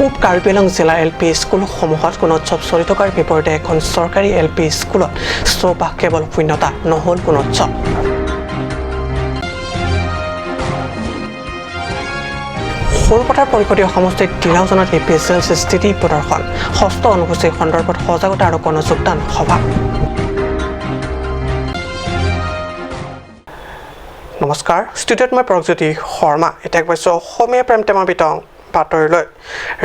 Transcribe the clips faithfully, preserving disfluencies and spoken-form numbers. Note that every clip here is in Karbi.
পূব কাৰ্বি আংলং জিলাৰ L P স্কুলসমূহত গুণোৎসৱ চলি থকাৰ বিপৰীতে এখন চৰকাৰী এল পি স্কুলত চৌপাশ কেৱল শূন্যতা, নহ'ল গুণোৎসৱ। সৰুপথাৰ পৰিষদীয় সমষ্টিৰ তিলাওজানত এ পি এছ এল চি স্থিতি প্ৰদৰ্শন, ষষ্ঠ অনুসূচী সন্দৰ্ভত সজাগতা আৰু গণযোগদান সভা। নমস্কাৰ, ষ্টুডিঅ'ত মই প্ৰগজ্যোতি শৰ্মা। এতিয়া আগবাঢ়িছো অসমীয়া প্ৰাইম টাইমৰ বিতং বাতৰিলৈ।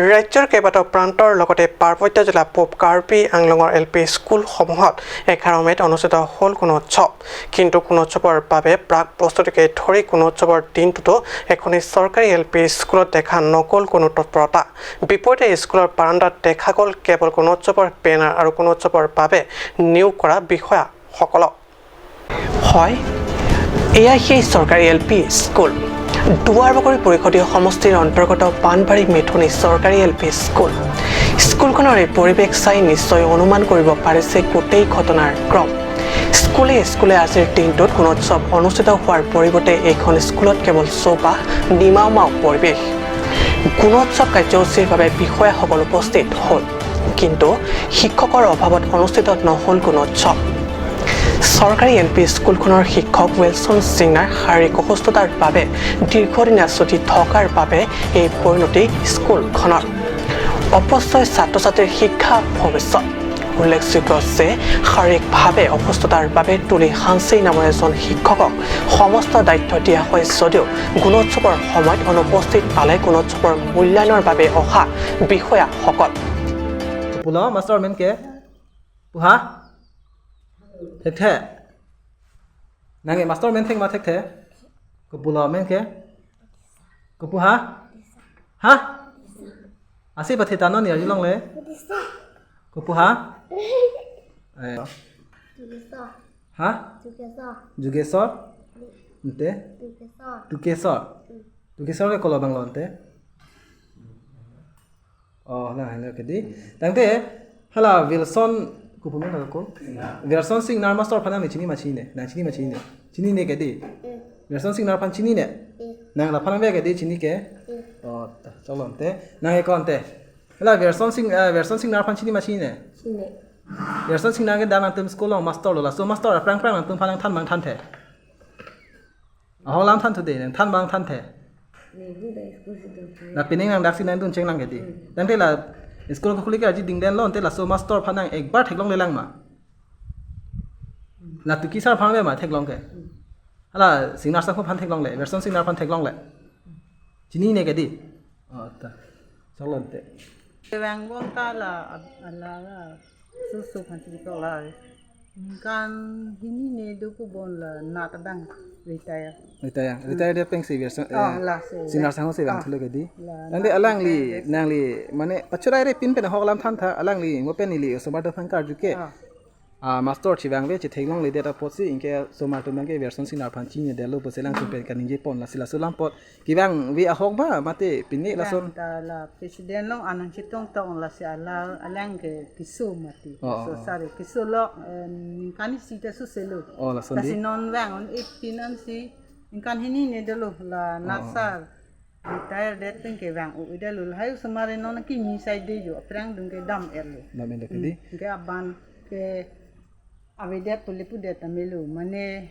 ৰাজ্যৰ কেইবাটাও প্ৰান্তৰ লগতে পাৰ্বত্য জিলা পূব কাৰ্বি আংলঙৰ এল পি স্কুলসমূহত এঘাৰ মে'ত অনুষ্ঠিত হ'ল গুণোৎসৱ। কিন্তু গুণোৎসৱৰ বাবে প্ৰাক প্ৰস্তুতিকে ধৰি গুণোৎসৱৰ দিনটোতো এখনি চৰকাৰী এল পি স্কুলত দেখা নগ'ল কোনো তৎপৰতা। বিপৰীতে স্কুলৰ বাৰাণ্ডাত দেখা গ'ল কেৱল গুণোৎসৱৰ বেনাৰ আৰু গুণোৎসৱৰ বাবে নিয়োগ কৰা বিষয়াসকলক। হয়, এয়া সেই চৰকাৰী এল পি স্কুল। দুৱাৰবগৰী পৰিষদীয় সমষ্টিৰ অন্তৰ্গত পাণবাৰী মেথনি চৰকাৰী এল পি স্কুল। স্কুলখনৰ এই পৰিৱেশ চাই নিশ্চয় অনুমান কৰিব পাৰিছে গোটেই ঘটনাৰ ক্ৰম। স্কুলে স্কুলে আজিৰ দিনটোত গুণোৎসৱ অনুষ্ঠিত হোৱাৰ পৰিৱৰ্তে এইখন স্কুলত কেৱল চৌপাশ, নিমাওমাও পৰিৱেশ। গুণোৎসৱ কাৰ্যসূচীৰ বাবে বিষয়াসকল উপস্থিত হ'ল, কিন্তু শিক্ষকৰ অভাৱত অনুষ্ঠিত নহ'ল গুণোৎসৱ। চৰকাৰী এল পি স্কুলখনৰ শিক্ষক ৱেলছন সিংনাৰ শাৰীৰিক অসুস্থতাৰ বাবে দীৰ্ঘদিনীয়া ছুটি থকাৰ বাবে এই পৰিণতি স্কুলখনৰ। অপচয় ছাত্ৰ-ছাত্ৰীৰ শিক্ষা ভৱিষ্যত। উল্লেখযোগ্য যে শাৰীৰিকভাৱে অসুস্থতাৰ বাবে তুলি হাঞ্চি নামৰ এজন শিক্ষকক সমস্ত দায়িত্ব দিয়া হয় যদিও গুণোৎসৱৰ সময়ত অনুপস্থিত পালে গুণোৎসৱৰ মূল্যায়নৰ বাবে অহা বিষয়াসকল। Pulo, master men ke? Puha? Thekthe. Nang e master men thek ma thekthe? Kopulo men ke? Kopu ha? Ha? Asi pathi tano ni arjulongle? Kopu ha? Eh. Ha? Jugesor. Ante? Tukesor. Tukesor ke kolo abang lo ante? Oh, hala, hala ke di. Tangte, hala Wilson, kopu men hala ko? Wilson Singnar master aphan nang chini ma chinine? Nang chini ma chinine? Chinine ke di? Wilson Singnar aphan chinine? Nang laphan nang ke di chini ke? Oh, ta, chalo ante. Nang e ko ante. Hala Wilson Sing, eh, Wilson Singnar aphan chini ma chinine? Chini. Wilson Singnar ke dak nangtum school along master lo, laso master aphrang aphrang nangtum aphan nangthan ma nangthanthe? Ahok alam thanthu de, nangthan ma nangthanthe? Neli da school si dun chai. La pining nang daksi nangdun chenglang ke di. Hmm. Tangte la school ko khuli ke aji dingden lo, ante laso master aphan nang ekbar theklonglelang ma? La Tuki sir aphan le ma theklong ke? Hmm. Hala Singnar sangho aphan theklongle, Wilson Singnar aphan theklongle. Chinine ke di? Oh, ta. Chalo ante. Vang bom ta la, ala la. Susu phan chini to la. Ningkan hini ne do pu bon la nat abang retire. Retire. Hmm. Retire dia peng si Wilson, oh, eh, lasi. Singnar sangho si vang, ah, thulo ke di. La, tangte nat alangli, retire dia. Nangli, mane, pachurai re pin pen ahok alam thantha, alangli, ngo pen neli, osomar do thang karju ke. Ah. Ah, master chevangve chetheklongledet apotsi, anke osomar atum abang ke Wilson Singnar aphan chinine detlo pusi alangtum pen kaningje pon lasi laso alam apot. Kevangve ahok ba, mate pine lason. Vang ta la president along anang chetong tong lasi ala alang ke keso mati. Oh, so, oh, sorry, keso lo, eh, ningkan isi ta suselo. Oh, lason di. Lasi non vang un-e pin ansi ningkan hini ne detlo la, oh, nat sir. Retire det pen kevang un-edetlo, lahai osomar non kimi sai de jo, aphrang dun ke dam-etlo. Dam-etlo ke di. Hmm, ke aban ke avedet pule pudet ta melo, mane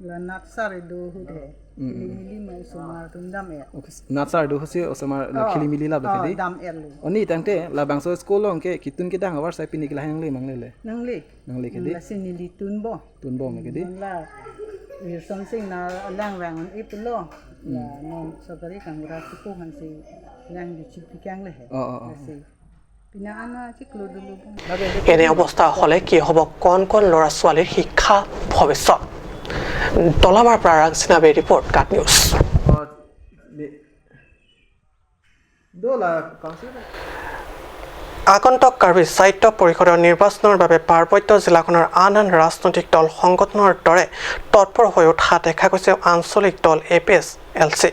la nat sir do ahut he. Hmm, hmm. Khili mili ma osomar atum dam-et. Okay, nat sir do ahutsi osomar la, oh, khili mili la ba ke, oh, di? Dam-etlo. Oni tangte labangso school along ke ketun kedang avarsai pini ke lahai nangle ma nanglele? Nangle. Nangle ke di? Hmm, lasi neli tunbom. Tunbom ke di? Non la Wilson Singnar alang vang un-e pulo. La, hmm, non sorkari gaonbura chipu hansi lang di chipi kang le he. Oh, oh, oh. Lasi pina ana chiklo dulu bom. এনে অৱস্থা হ'লে কি হ'ব কণ কণ ল'ৰা ছোৱালীৰ শিক্ষা ভৱিষ্যত? দলামাৰ পৰা ৰাংচিনা বেৰ ৰিপৰ্ট, কাট নিউজ। Oh, di. আগন্তুক কাৰ্বি সাহিত্য পৰিষদৰ নিৰ্বাচনৰ বাবে পাৰ্বত্য জিলাখনৰ আন আন ৰাজনৈতিক দল সংগঠনৰ দৰে তৎপৰ হৈ উঠা দেখা গৈছে আঞ্চলিক দল এ পি এছ এল চি।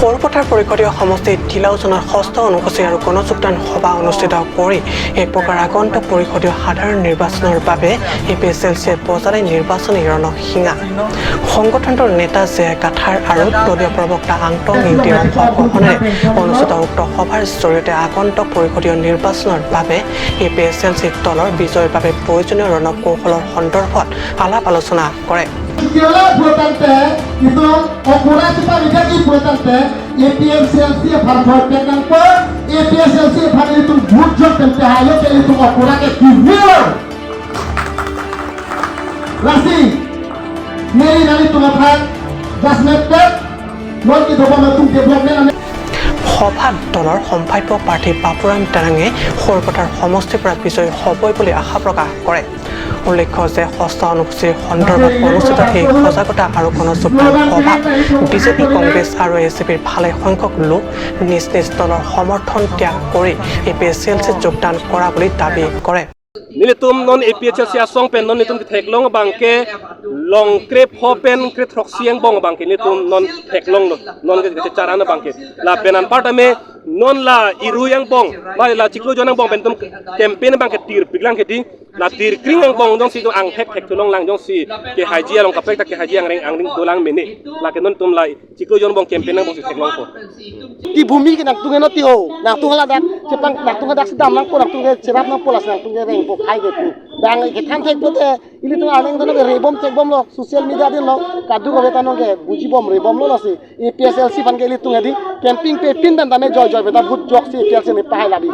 সৰুপথাৰ পৰিষদীয় সমষ্টিত তিলাওজনৰ ষষ্ঠ অনুসূচী আৰু গণযোগদান সভা অনুষ্ঠিত কৰি এক প্ৰকাৰ আগন্তুক পৰিষদীয় সাধাৰণ নিৰ্বাচনৰ বাবে এ পি এইচ এল চিয়ে বজালে নিৰ্বাচনী ৰণসিঙা। সংগঠনটোৰ নেতা জে আই কাথাৰ আৰু দলীয় প্ৰবক্তা আংটং ইংটিৰ অংশগ্ৰহণেৰে অনুষ্ঠিত উক্ত সভাৰ জৰিয়তে আগন্তুক পৰিষদীয় নিৰ্বাচনৰ বাবে এ পি এইচ এল চি দলৰ বিজয়ৰ বাবে প্ৰয়োজনীয় ৰণকৌশলৰ সন্দৰ্ভত আলাপ আলোচনা কৰে। Kila pulo tangte, itum okura chepavidetji pulo tangte, A P H L C aphan thoi tek nangpo, A P H L C aphan itum vote jok tempe hayo ke itum okura ke kivir. Lasi, neli nelitum aphan, just mepet, non kedobom atum development ane. সভাত দলৰ সম্ভাৱ্য প্ৰাৰ্থী বাপুৰাম তেৰাঙে সৰুপথাৰ সমষ্টিৰ পৰা বিজয়ী হ'বই বুলি আশা প্ৰকাশ কৰে। উল্লেখ্য যে ষষ্ঠ অনুসূচীৰ সন্দৰ্ভত অনুষ্ঠিত এই সজাগতা আৰু গণযোগদান সভাত বিজেপি, কংগ্ৰেছ আৰু এ চি পিৰ ভালেসংখ্যক লোক নিজ নিজ দলৰ সমৰ্থন ত্যাগ কৰি এ পি এইচ এল চিত যোগদান কৰা বুলি দাবী কৰে। Nelitum non A P H L C asong pen non nelitum ketheklong abangke long krepho pen krethroksi angbong abangke nelitum non theklonglo, non ke kecharan abangke. Lapen anparta me non la Irui angbong, ma la Chiklo Jon angbong pen itum campaign abangke tirpiklang ke di, la tirkring angbong jongsi itum angthek thek thulong lang jongsi kehaiji along kaprek ta kehaiji angreng angring dolang mene. Lake nelitum la Chiklo Jon angbong campaign angbong si theklongpo. Ti bumi ke nangtum ke no ti ho. Nangtum ke ladak, chepang nangtum ke dak si dam nangpo, nangtum ke cherap nangpo, lasi nangtum ke rengpo khai ke tu. Bang kethan thekpo te, ilitum arleng dono ke rebom thekbomlo, social media dinlo, kadokave ta nonke bujibom rebomlo lasi. A P H L C aphan ke ilitum ke di, campaign pe pin pen tame joy joy pen ta vote joksi A P H L C ne pahai labi.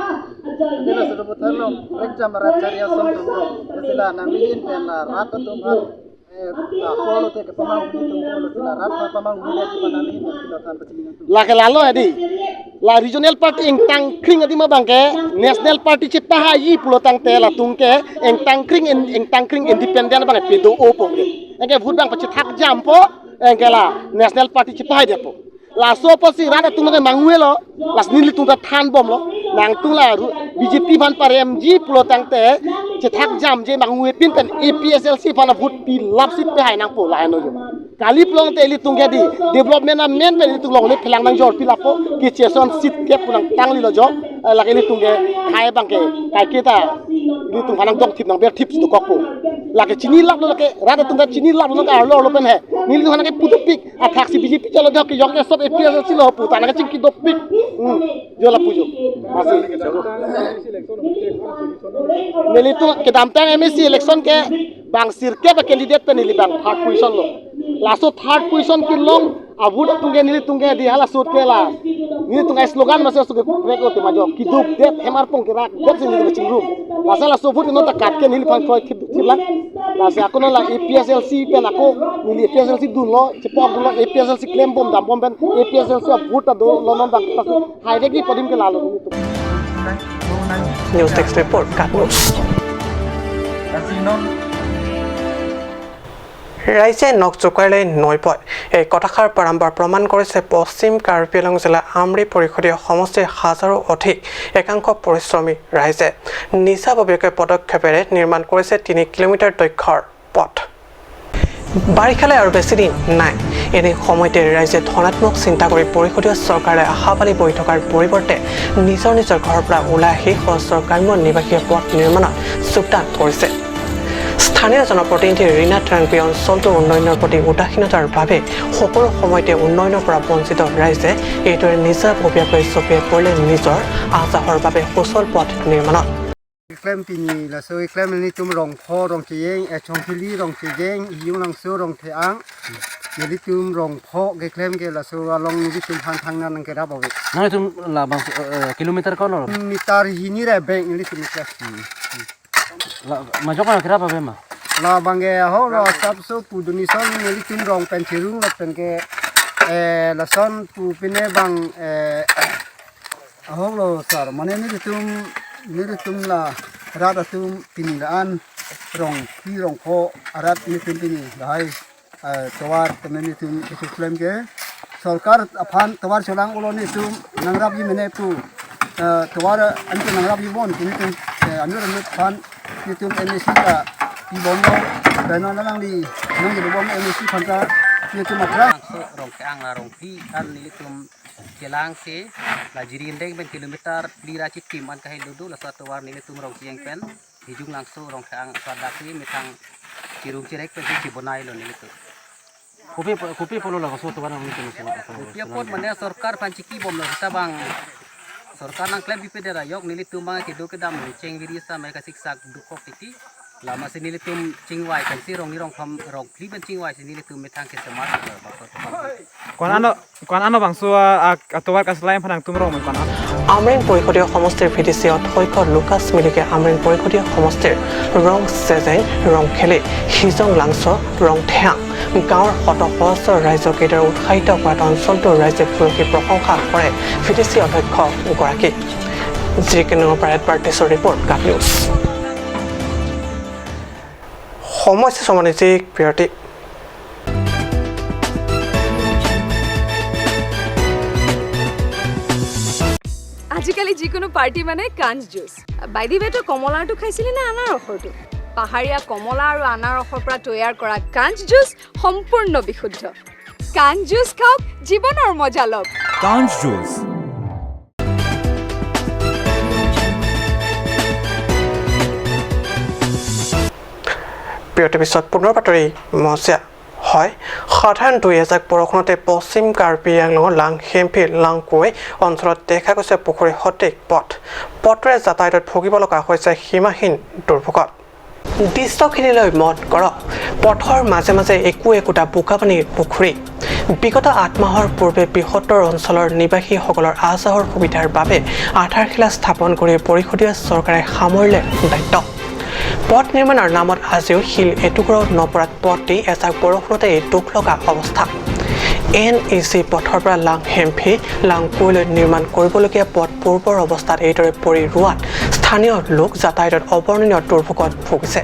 Nila sudah putar lo, rek jam rat cari asam tuh, sila nang lilin pen la rat tuh. Eh, ah, polo te ke pamang huni tum polo te la rat pamang huni le ke panali ne kilo than pachini tum. Lake lalo edi. La regional party ingtang kring edi ma abangke national party chepahaiji pulo tangte latum ke ingtang kring in, ingtang kring independent abangke pedo-o pongke. Anke vote abang pachethak jampo, anke la national party chepahaidetpo. Laso apotsi rat atum ke manghuelo, lasi nelitum ta thanbomlo. Nangtum la ru-, B J P aphan paremji pulo tangte, chethak jamji manghuepin pen A P H L C aphan vote pilapsi pehai nangpo lahenlo jo. Kali pulote ilitum ke di, development amen pen ilitum longle phelang nangjor pilappo, ke cheson seat kep pu nangtanglilo jo, eh, lake ilitum ke khai abangke, kaiketa, ilitum aphan nangdongthip nangberthip si dokokpo. Lake chinilaplo lake, rat atum ta chinilaplo nang arlo arlo pen he. Nelitum aphan ke putupik, athaksi B J P chalo dok ke jok ke sob A P H L C lo pu ta nang chingki dopik. Hmm. Jo lapu jo. Masi. Nelitum kedamtang M A C election ke bang sirkep a candidate pen neli bang third position lo. Laso third position kelong a-vote atum ke nelitum ke di hala sut ke la. Nelitum ke slogan masi aso ke prek lo tema jo. Kiduk det hemar pong kerak det si nelitum ke chingrum. Lasi laso vote non ta kat ke neliphan kroi thip thip lang. Lasi ako non la A P H L C pen ako neli A P H L C dunlo, chepok dunlo, A P H L C klembom dambom pen A P H L C a-vote ta dolo non bang pas hai dek di podim ke lalo. News Desk Report, KAT News। ৰাইজে নখ জোকাৰিলে নৈ বয়। এই কথাষাৰ বাৰম্বাৰ প্ৰমাণ কৰিছে পশ্চিম কাৰ্বি আংলং জিলাৰ আমৰি পৰিষদীয় সমষ্টিৰ হাজাৰো অধিক একাংশ পৰিশ্ৰমী ৰাইজে। নিজাববীয়াকৈ পদক্ষেপেৰে নিৰ্মাণ কৰিছে তিনি কিলোমিটাৰ দৈৰ্ঘ্যৰ পথ। বাৰিষালৈ আৰু বেছি দিন নাই। এনে সময়তে ৰাইজে ধনাত্মক চিন্তা কৰি পৰিষদীয় চৰকাৰলৈ আশা বালি বহি থকাৰ পৰিৱৰ্তে নিজৰ নিজৰ ঘৰৰ পৰা ওলাই আহি সহস্ৰ গ্ৰাম্য নিবাসীয়ে পথ নিৰ্মাণত যোগদান কৰিছে। স্থানীয় জনপ্ৰতিনিধি ৰীনা টেংপিয়ে অঞ্চলটোৰ উন্নয়নৰ প্ৰতি উদাসীনতাৰ বাবে সকলো সময়তে উন্নয়নৰ পৰা বঞ্চিত ৰাইজে এইদৰে নিজাববীয়াকৈ চপিয়াই পৰিলে নিজৰ আহ যাহৰ বাবে সুচল পথ নিৰ্মাণত। Keklem pini laso keklem nelitum rongpho rongchejeng, eh, chongphili rongchejeng, Hiyung Langso rongtheang. Nelitum rongpho keklem ke laso along nelitum aphan thangnan nangkerap ave. Nanglitum labang, eh, kilometer ko-an lo? Meter hini ra beng nelitum ke. Hmm. La, majok ma kerap ave ma? Labang ke ahok lo asapso pu donation nelitum rong pen cherung lo pen ke, eh, lason pu pine bang, eh, ahok lo sir, mane nelitum, nelitum la rat atum pini la-an rongphi rongpho arat nelitum pini lahai, eh, tovar temen nelitum isu klem ke sorkar aphan tovar cholang ulo nelitum nangrapji mene pu, eh, tovar anke nangrapji bon nelitum, eh, anur anur aphan nelitum M A C ta pibomlo, beno nangli nangli bom M A C aphan ta nelitum apra. Rongso rongtheang la rongphi an nelitum Kelang si la Jirindeng pen kilometer phli ra chitim an kahelo do, laso atovar nelitum Rongcheng pen Hijung Langso Rongthang aso adak si methang chirung chirek pen si chibonailo nelitum. Kopi, kopi apotlo laso atovar nangtum? Kopi apot mane sorkar aphan chikibomlo, seta bang sorkar nangklem pipe dera yok, nelitum bang kedo kedam cheng viri sa mai kasiksak dukok titi. Lama si nelitum chingvai kan si rong ni rong pham rong phli pen chingvai si nelitum methang kesemar. Ko-an ano, ko-an ano bangso a, a, atovar kaselai aphan nangtum rong ko-an ano? Amring পৰিষদীয় সমষ্টিৰ V D C অধ্যক্ষ লুকাছ মিলিকে আমৰিং পৰিষদীয় সমষ্টিৰ ৰং চেজেং, ৰং খেলি, হিজং লাংচ, ৰং থেয়াং গাঁৱৰ শত সহস্ৰ ৰাইজক এইদৰে উৎসাহিত কৰাত অঞ্চলটোৰ ৰাইজে ভূয়সী প্ৰশংসা কৰে ভি ডি চি অধ্যক্ষগৰাকীক। জিৰ কেন্দ্ৰৰ পৰা এডভাৰ্টাইজৰ ৰিপৰ্ট, কাট নিউজ। সময় হৈছে চমনিজিক বিৰতি। আজিকালি যিকোনো পাৰ্টি মানে কাঞ্চ জুচ। বাইদিৱে, তই কমলাৰটো খাইছিলি নে আনাৰসৰটো? পাহাৰীয়া কমলা আৰু আনাৰসৰ পৰা তৈয়াৰ কৰা কাঞ্চ জুচ সম্পূৰ্ণ বিশুদ্ধ। কাঞ্চ জুচ খাওক, জীৱনৰ মজা লওক। কাঞ্চ জুচ। বিৰতিৰ পিছত পুনৰ বাতৰি মজিয়া। হয়, সাধাৰণ দুই এজাক বৰষুণতে পশ্চিম কাৰ্বি আংলঙৰ লাংহেমফি লাংকুৱেই অঞ্চলত দেখা গৈছে পুখুৰী সদৃশ পথ। পথটোৰে যাতায়াতত ভুগিব লগা হৈছে সীমাহীন দুৰ্ভোগত। দৃশ্যখিনিলৈ মন কৰক, পথৰ মাজে মাজে একো একোটা বোকা পানীৰ পুখুৰী। বিগত আঠ মাহৰ পূৰ্বে বৃহত্তৰ অঞ্চলৰ নিবাসীসকলৰ আহ যাহৰ সুবিধাৰ বাবে আধাৰশিলা স্থাপন কৰি পৰিষদীয় চৰকাৰে সামৰিলে দায়িত্ব। পথ নিৰ্মাণৰ নামত আজিও শিল এটুকুৰাও নপৰাত পথটি এজাক বৰষুণতে দুখ লগা অৱস্থা। এন ই চি পথৰ পৰা লাংহেমফি লাংকুৱেইলৈ নিৰ্মাণ কৰিবলগীয়া পথ পূৰ্বৰ অৱস্থাত এইদৰে পৰি ৰোৱাত স্থানীয় লোক যাতায়াতত অবৰ্ণনীয় দুৰ্ভোগত ভুগিছে।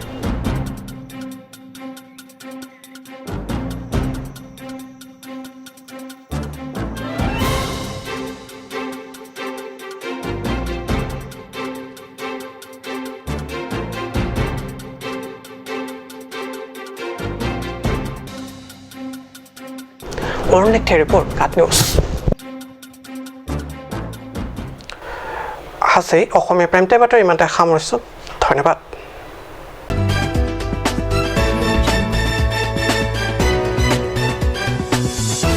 অৰুণ লেকথেৰ ৰিপৰ্ট, কাট নিউজ। আজি অসমীয়া প্ৰাইম টাইম বাতৰি ইমানতে সামৰিছো। ধন্যবাদ।